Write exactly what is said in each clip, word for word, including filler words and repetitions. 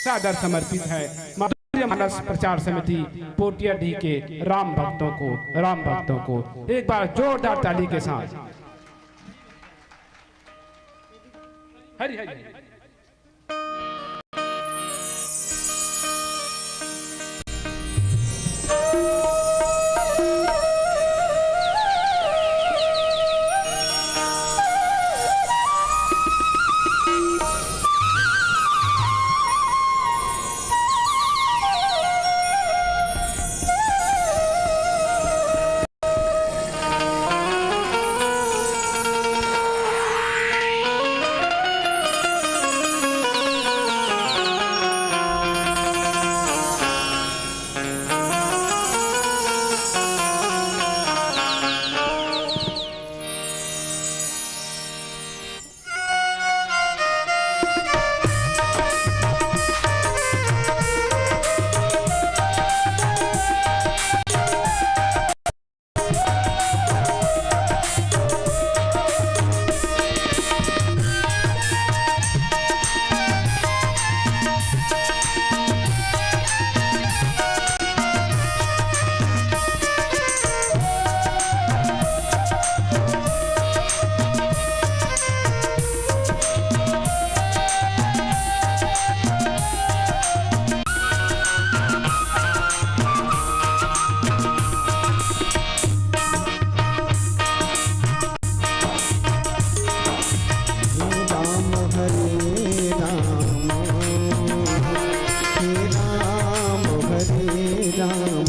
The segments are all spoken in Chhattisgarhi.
सादर समर्पित है माधुर्य मानस प्रचार समिति पोटिया डी के राम भक्तों को, राम भक्तों को एक बार जोरदार ताली के साथ। हरि हरि हरि। राम हरे राम, हे राम हरे राम,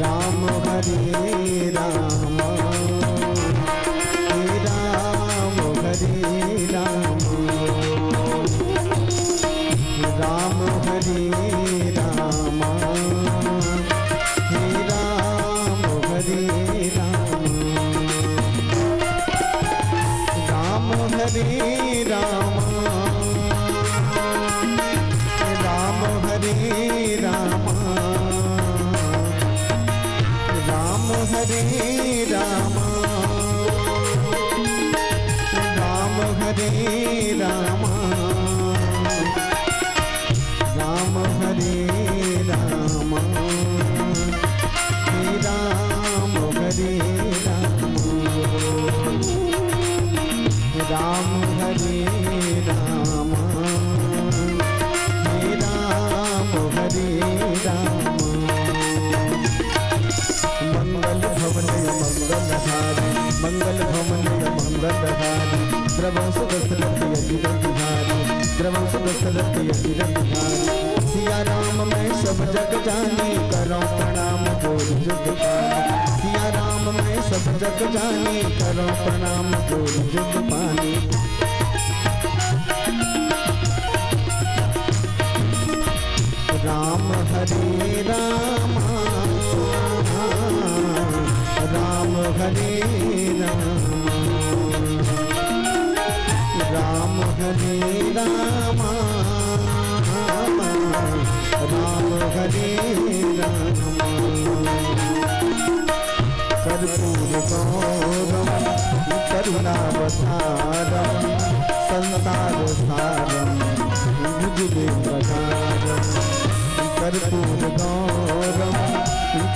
राम हरे राम, हे राम हरे राम, राम हरे राम, हे राम हरे राम। राम हरे राम, राम हरे राम, राम हरे राम, राम हरे राम, राम हरे राम, हे राम हरे राम, राम हरे राम, हे राम हरे राम। मंगल भवन मंगल हारी, मंगल भवन मंगल हारी, श्रवण सुदस रति अति हारी, श्रवण सुदस रति अति हारी। सिया राम मैं सब जग जानी, करो प्रणाम जोर जुग पानी। सिया राम मैं सब जग जानी, करो प्रणाम जोर जुग पानी। राम हरे राम, राम हरे राम, राम हरे राम, राम हरे राम। कर्पूर गौरम करुणावतारम संसार सारम भुजगेन्द्रहारम। कर्पूर गौरम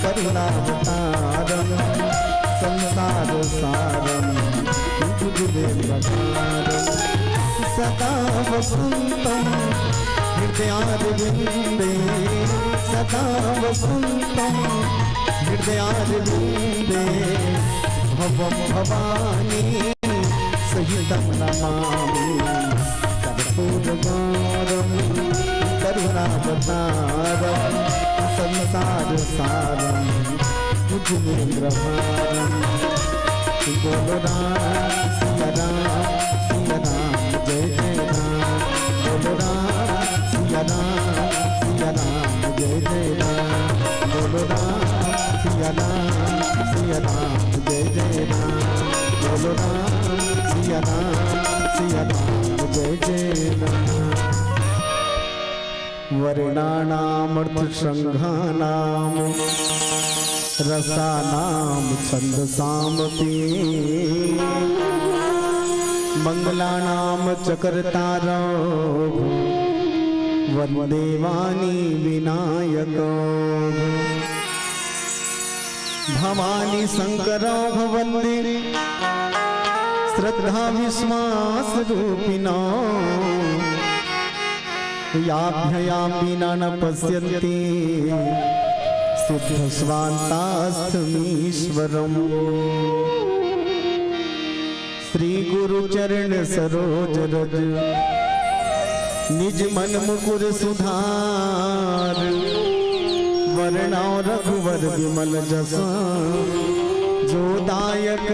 करुणावतारम संसार सारम भुजगेन्द्रहारम। सदा वसंतम हृदयारविंदे, सदा वसंतम हृदयारविंदे, भवम भवानी सहितं नमामि। कर्पूरगौरं करुणावतारं संसारसारं भुजगेन्द्रहारं। बोलो राम सिया राम, सिया राम जय जय राम। बोलो राम सिया राम, सिया राम जय जय राम। बोलो राम सिया राम, सिया राम जय जय राम। बोलो राम सिया राम, सिया राम जय जय राम। वर्णानामर्थसंघानां रसानां छन्दसामपि। मंगलानाम चक्रतारो वंदे वाणी विनायको। भवानी शंकरो भवंती श्रद्धा विश्वास रूपिणो। याभ्ययां विना न पश्यन्ति सिद्धस्वान्तास्तमीश्वरम्। श्री गुरु चरण सरोज रज निज मन मुकुर सुधार। वरणौ रघुवर विमल जस जो दायक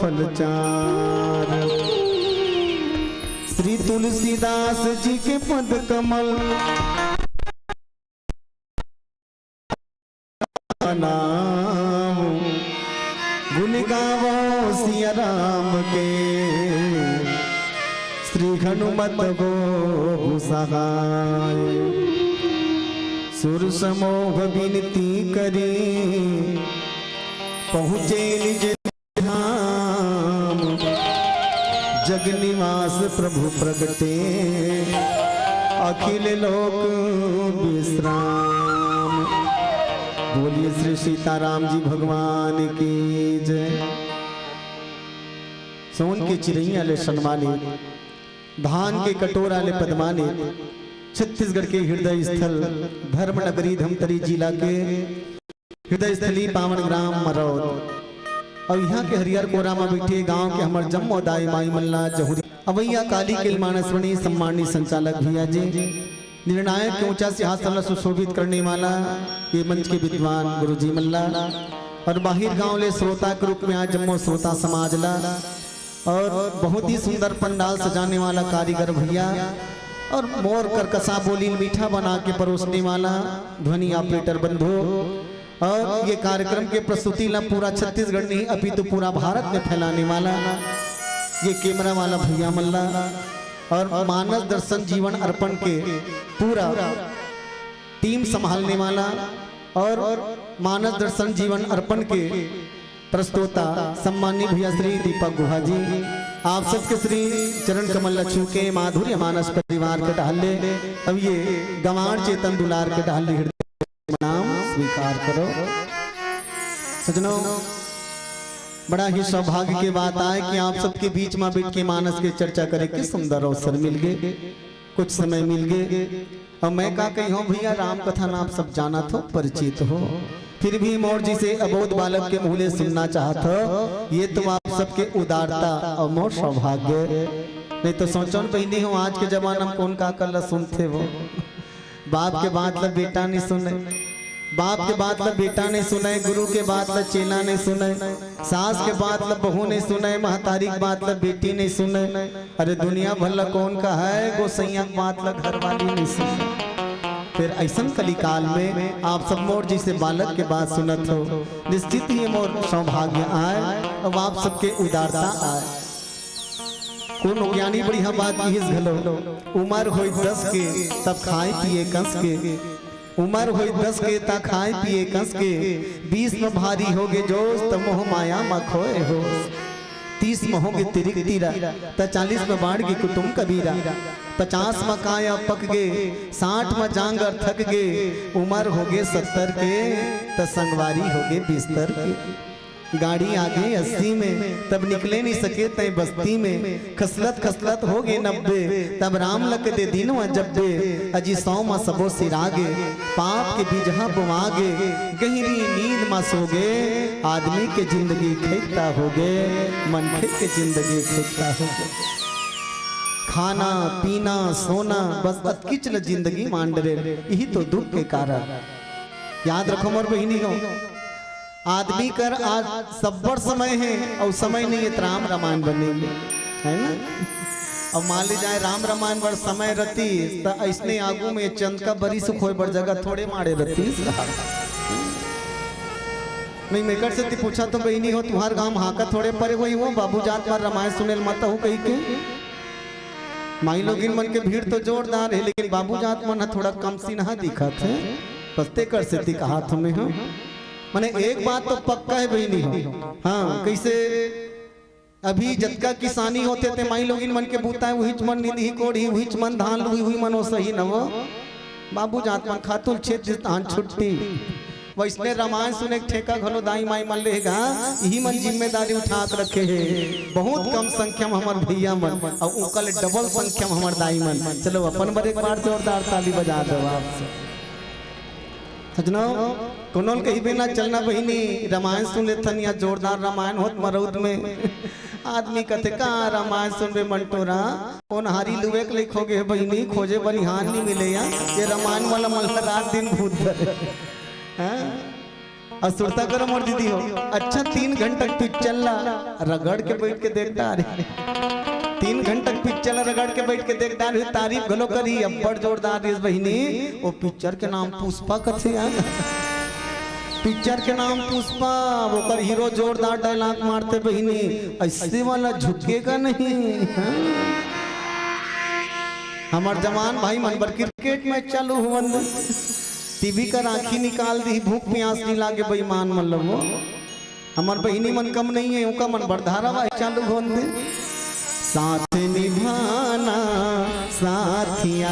फल चार। श्री तुलसीदास जी के पद कमल नाम गुण गावो सिया राम के। श्री हनुमत गोहु सहाय सुर समोह बिनती करी पहुँचे निज धाम। जग निवास प्रभु प्रगटे अखिल लोक विश्राम। बोलिए श्री सीताराम जी भगवान की जय। सोन के चिरैया ले सनमानित, धान के कटोरा ले पदमानित, छत्तीसगढ़ के हृदय स्थल धर्म नगरी धमतरी जिला के हृदय स्थली पावन ग्राम मरौद। अउ इहाँ के हरियर कोरा म बइठे गांव के हमर जम्मो दाई माई मन ला जहुरी अवइया काली के मानसवणी सम्मानी संचालक भैया जी, निर्णायक के ऊंचा सिंहासन ला सुशोभित करने वाला ये मंच के विद्वान गुरुजी मन ला, अउ बाहिर गांव ले श्रोता के रूप में आज जम्मो श्रोता समाज ला, अउ बहुत ही सुंदर पंडाल सजाने वाला कारीगर भैया, अउ मोर करकसा बोली मीठा बना के परोसने वाला ध्वनि ऑपरेटर बंधु, अउ ये कार्यक्रम के प्रस्तुति ला पूरा छत्तीसगढ़ नहीं अपितु पूरा भारत में फैलाने वाला ये कैमरा वाला भैया मन ला, अउ मानस दर्शन जीवन अर्पण के पूरा टीम संभालने वाला अउ मानस दर्शन जीवन अर्पण के प्रस्तोता सम्मानी भैया श्री दीपक गुहा जी, आप सबके श्री चरण कमल ला छू के माधुर्य मानस परिवार के डहर ले अब ये गंवार चेतन दुलार के डहर ले हृदय प्रणाम स्वीकार करो। सजनों, बड़ा ही सौभाग्य के बात आय कि आप सबके बीच में बैठ के मानस के चर्चा करे के सुंदर अवसर मिल गे, कुछ समय मिल गे। अउ मैं का कहिहूँ भैया, राम कथा ना आप सब जानत हो, परिचित हो, फिर भी मोर जइसे अबोध बालक के मुँह ले सुनना चाहत हो, ये तो आप सबके उदारता अउ मोर सौभाग्य। नहीं तो सोचो न बहिनी हो, आज के जमाना में कोन का कर ला सुनथे वो। बाप के बात ला बेटा नहीं सुने, बाप के बात ला बेटा नहीं सुने, गुरु के बात ला चेला नहीं सुने, सास के बात ला बहू नहीं सुने, महतारी के बात ला बेटी नहीं सुने। अरे दुनिया भर ला कोन कहय, गोसइया के बात ला घरवाली नहीं सुने। फिर अइसन कलिकाल में आप सब मोर जइसे बालक के बात सुनत हो, निश्चित ही मोर सौभाग्य आय, अब आप सबके उदारता आय। कोनो ज्ञानी बढ़िया बात किहिस घलो, उमर होय दस के तब खाय पिए कस के, उमर होय दस के त खाय पिए कस के, बीस म भारी होगे जोस त मोह माया म खोए होस। तीस म होगे तिरिक तीरा, त चालीस म बाढ़ गे कुटुम कबीरा। पचास म काया पक गे, साठ म जांगर थक गे, उमर होगे सत्तर के, त संगवारी होगे बिस्तर के। गाड़ी आगे अस्सी में, तब निकले नहीं सके तय बस्ती में। खसलत खसलत होगे नब्बे, तब राम लक दे दिन व जब्बे। अजी सौ मा सबो सिरागे, पाप के बीजहा बोआगे। गहिरी नींद मा सोगे, आदमी के जिंदगी खेकता होगे, मनखे के जिंदगी खेकता होगे। खाना, पीना, सोना, बस अतकिच ल जिंदगी मान डरे, यही तो दुख के कारण। याद रखो मोर बहिनी हो, आदमी कर आज सब्बड़ समय हे अउ समय नहीं हे त राम रामायण बने हे, है ना? अब मान ली जाए राम रामायण बर समय रतिस त अइसने आगू में चंद का बरिस खोए बर जगह थोड़े माड़े रतिस। नहीं, मैं कर सेती पूछा तो बहिनी हो, तुहार गांव हाका थोड़े परे होई हो, बाबू जात बर रामायण सुनेल मत हो कही के। माई लोगिन मन के भीड़ तो जोरदार हे, लेकिन बाबू जात मन ह थोड़ा कम सीन ह दिखत हे। बस तेकर सेती कहात हंव मैं ह। मने एक बात तो पक्का हे बहिनी हो। हाँ, कइसे? अभी जतका किसानी होथे ते माई लोगिन मन के बूता हे, उहीच मन निंदही कोड़ही, उहीच मन धान लुही, उही मन ओसही न वो। बाबू जात मन खातू ल छेद दिस तहान छुट्टी। वइसने रामायण सुने के ठेका घलो दाई माई मन ले गा, इही मन जिम्मेदारी उठात रखे हे। बहुत कम संख्या म हमर भैया मन, अउ ओकर ले डबल संख्या म हमर दाई मन। चलो अपन बर एक बार जोरदार ताली बजा दो आप सब। सजनो, कोनो ल कहिबे ना, चलना बहिनी, रामायण सुन लेथन, या जोरदार रामायण होत मरउत में। आदमी कथे, "का रामायण सुनबे मंटोरा? ओनहारी लुवेक लइक होगे हे बहिनी, खोजे बर इहान नी मिले या। ये रामायण वाला मन ल रात दिन भूत धरे।" हैं? अउ सुरता करो मोर दीदी हो, अच्छा तीन घंटा के पिक्चर ला रगड़ के बइठ के देख डारे। तीन घंटा के पिक्चर ला रगड़ के बइठ के देख डारे, तारीफ घलो करी, अब्बड़ जोरदार रिहिस बहिनी। ओ पिक्चर के नाम पुष्पा कथे यार। पिक्चर के नाम पुष्पा, ओकर हीरो जोरदार डायलॉग मारथे बहिनी, "ऐसे वाला झुकेगा नहीं।" हाँ? हमर जवान भाई मन बर क्रिकेट मैच चालू होवन दे, टीवी कर आँखी निकाल दिही, भूख प्यास नी लागे बेईमान मन ल वो। हमर बहिनी मन कम नहीं हे, ओका मन बर धारावाहिक चालू होन दे। साथ निभाना साथिया,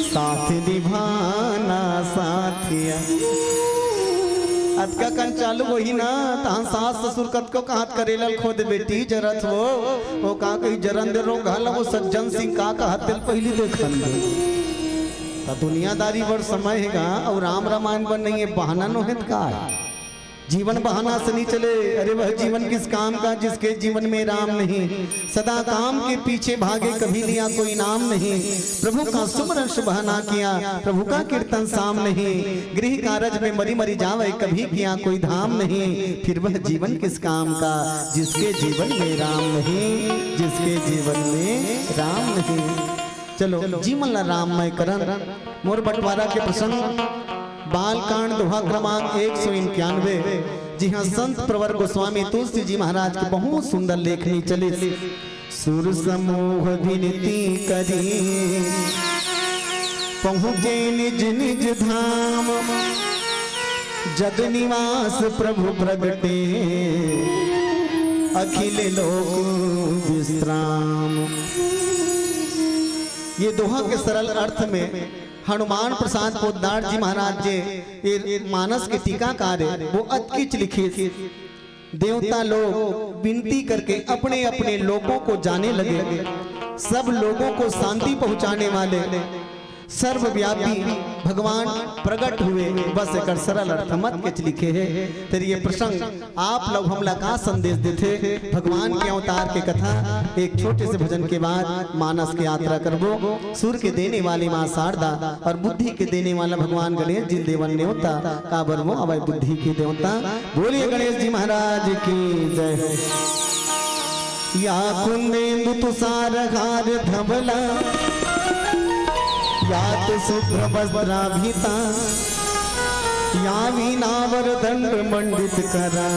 साथ निभाना साथिया। अतका कन चालू होही ना, तहां सास ससुर कतको कहत, "करेला ल खो दे बेटी, जरत वो।" वो का कही, "जरन दे, रोग घाला, वो सज्जन सिंह का कहत तेल पहिली देखन दे।" त दुनियादारी बर समय हे गा, अउ राम रामायण बर नहीं हे, बहाना नोहे त का हे? जीवन बहाना से नहीं चले। अरे वह जीवन किस काम का जिसके जीवन में राम नहीं। सदा काम के पीछे भागे, कभी लिया कोई नाम नहीं। प्रभु का सुमरन सुबह ना किया, प्रभु का कीर्तन शाम नहीं। गृह कारज में मरी मरी जावे, कभी किया कोई धाम नहीं। फिर वह जीवन किस काम का जिसके जीवन में राम नहीं, जिसके जीवन में राम नहीं। चलो, जी मन ला राममय करन। मोर बंटवारा के प्रसंग, बालकांड, दोहा क्रमांक एक सौ इक्यानवे, जिहां संत प्रवर गोस्वामी तुलसी जी महाराज के बहुत सुंदर लेखनी चलिस। सुर समूह विनती करी, पहुँचे निज निज धाम। जग निवास प्रभु प्रगटे, अखिल लोक विश्राम। ये दोहा के सरल अर्थ में हनुमान प्रसाद पोद्दार जी महाराज जे ये मानस के टीकाकार हे, वो अतकिच लिखिस। देवता लोग विनती करके अपने अपने लोगों को जाने लगे। सब लोगों को शांति पहुंचाने वाले सर्वव्यापी भगवान प्रगट हुए। बस एकर सरल अर्थ मत के लिखे हे। तेरी ये प्रसंग आप लोग हमला का संदेश देथे? भगवान के अवतार के कथा एक छोटे से भजन के बाद मानस के यात्रा करबो। सुर के देने वाली माँ शारदा और बुद्धि के देने वाला भगवान गणेश जी ल देवन नेवता, काबर वो अवय बुद्धि के देवता। बोलिए गणेश जी महाराज की जय। या कुंदेंदु तुषार हार धवला, या तु शुभ्र वस्त्राभिता, या वीणा वरदंड मंडित करा,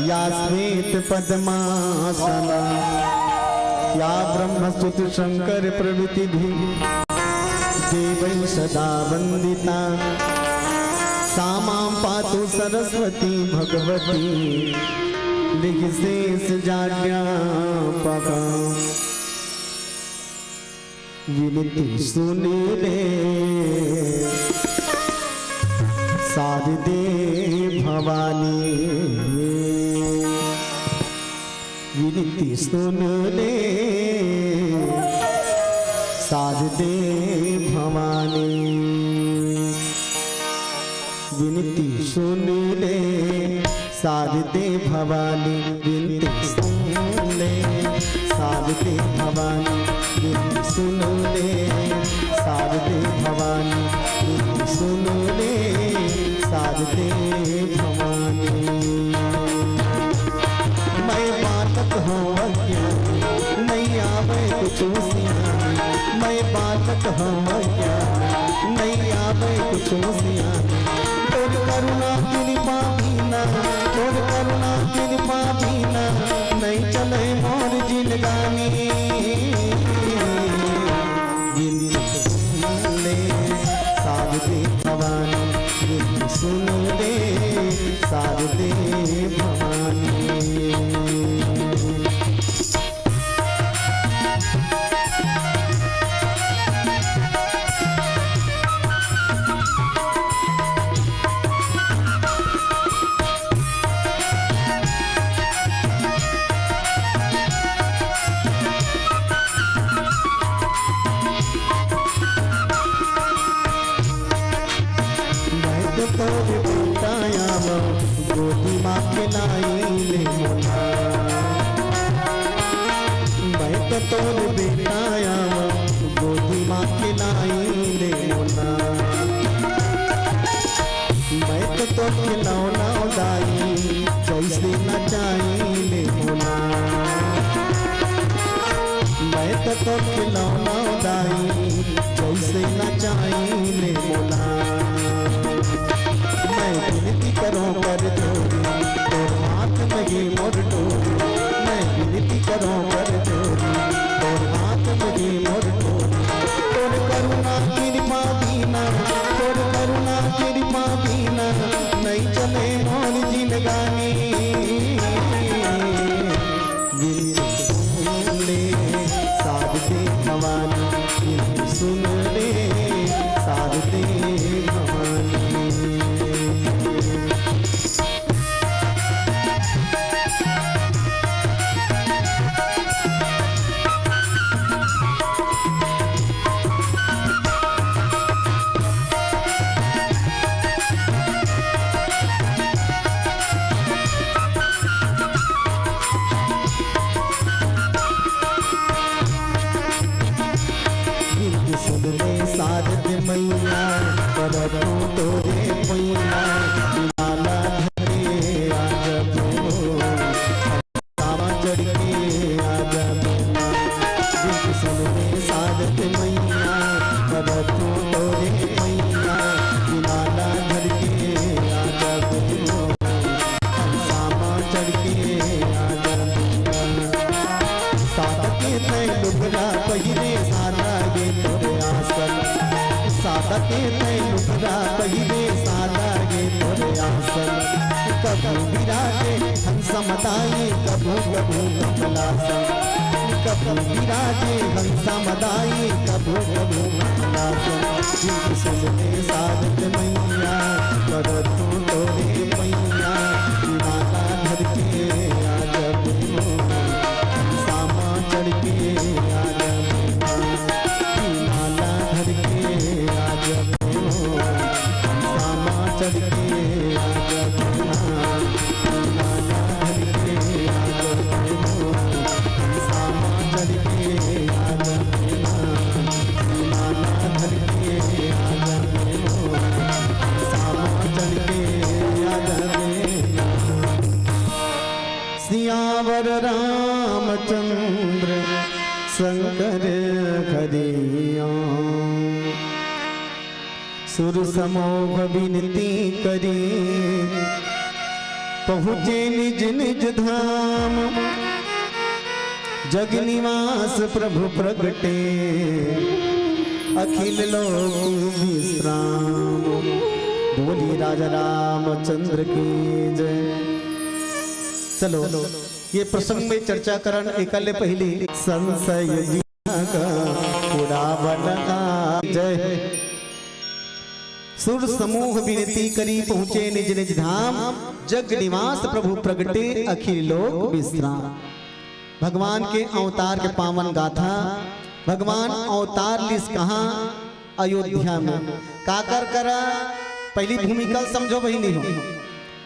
या श्वेत पद्मासना, या ब्रह्मस्तुति शंकर प्रभृति भी देवै सदा वंदिता। सा मां पातु सरस्वती भगवती लिख शेष जाड्यापका। विनती सुन ले शारदे भवानी, विनती सुन ले शारदे भवानी, विनती सुन ले शारदे भवानी, विनती सुन ले शारदे भवानी, विनती सुन ले शारदे भवानी, विनती सुन ले शारदे भवानी। मैं बालक हूँ अज्ञानी, नहीं आवे कुछ सियानी। मैं बालक हूँ अज्ञानी, नहीं आवे कुछ सियानी। तोर करुणा कृपा बिना, तोर करुणा कृपा बिना, नहीं चले मोर जिंदगानी। विनती सुन ले शारदे भवानी, विनती सुन ले शारदे भवानी। लाई ले मोला। मैं तो तोर बेटा आवा, गोदी मा खेलाई ले मोला। मैं तो तोर खिलौना दाई, जैसे नचाई ले मोला। मैं तो तोर खिलौना दाई, जैसे नचाई ले मोला। मैं विनती करों कर जोरी, तोर हाथ में गे मोर डोरी। मैं विनती करों कर जोरी, तोर हाथ में गे मोर डोरी। तोर करुणा कृपा बिना, तोर करुणा कृपा बिना, नहीं चले मोर जिंदगानी। विनती सुन ले शारदे भवानी, विनती सुन ले शारदे भवानी। गीत सुन ले शारद मैया, परतों तोरे पैया, लाला धरे आ जबो, सामा चढ़ के आ जबो। गीत सुन ले शारद मैया, परतों तोरे पैया, लाला धर के आ जबो। सामा चढ़ के आ जबो। सादा के तैं लुगरा पहिरे, सादा गे तोर आसन। सादा के तैं लुगरा पहिरे, सादा गे तोर आसन। कभू विराजे हंस मदाई, कभू कभू कमलासन। कभू विराजे हंस मदाई, कभू कभू कमलासन। गीत सुन ले शारद मैया, परतों तोरे पैया, माला धर के आ जबो, सामा चढ़ के आ जबो, माला धर के आ जबो, सामा चढ़ के आ जबो, माला धर के आ जबो, सामा चढ़ के आ जबो, माला धर के आ जबो, सामा चढ़ के आ जबो। सियावर रामचंद्र शंकर हरिया। सुर समूह विनती करी, पहुँचे निज निज धाम। जग निवास प्रभु प्रगटे, अखिल लोक विश्राम। बोलिए राजा रामचंद्र की जय। चलो, ये प्रसंग में चर्चा करन एकर ले पहिली संशय जीव का उड़ावन आ जय। सुर समूह विनती करी पहुँचे निज निज धाम, जग निवास प्रभु प्रगटे अखिल लोक विश्राम। भगवान के अवतार के पावन गाथा। भगवान अवतार लिस कहाँ? अयोध्या में। काकर करा? पहिली भूमिका ल समझो बहिनी हो।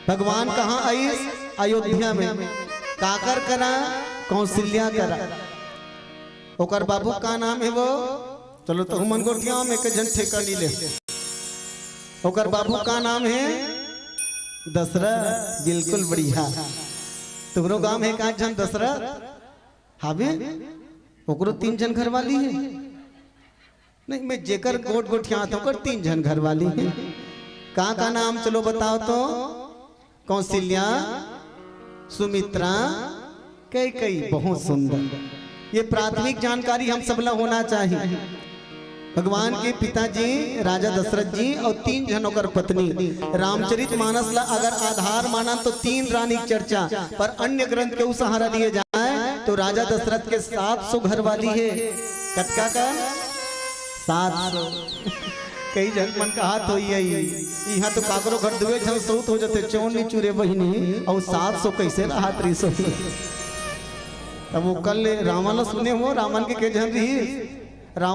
भगवान कहाँ आइस? अयोध्या में। काकर करा? कौशल्या करा। ओकर बाबू का नाम हे वो? चलो तो हमन गोठियाव में एक झन ठेका नइ ले। ओकर बाबू का नाम हे? दशरथ। बिल्कुल बढ़िया। तुमरो गांव में एक आध झन दशरथ हावे? ओकरो तीन झन घरवाली हे। नहीं, मैं जेकर गोठ गोठियात हंव, ओकर तीन झन घरवाली हे। का का नाम, चलो बताओ तो। कौशल्या, सुमित्रा, कैकई। बहुत सुंदर। ये प्राथमिक जानकारी हम सब ला होना चाहिए। भगवान के पिताजी राजा दशरथ जी अउ तीन झन ओकर पत्नी। रामचरित मानस ला अगर आधार मानन तो तीन रानी के चर्चा, पर अन्य ग्रंथ के उ सहारा लिए जाए तो राजा दशरथ के सात सौ घरवाली हे। कतका का? सात सौ। कई झन मन कहत होही, इहाँ तो काकरो घर दुए झन सऊत हो जथे, चौनी चूरे बहिनी, अउ सात सौ कइसे रहत रहिस होही? तब ओकर ले रावण ल सुने हो, रावण के के झन रहिस?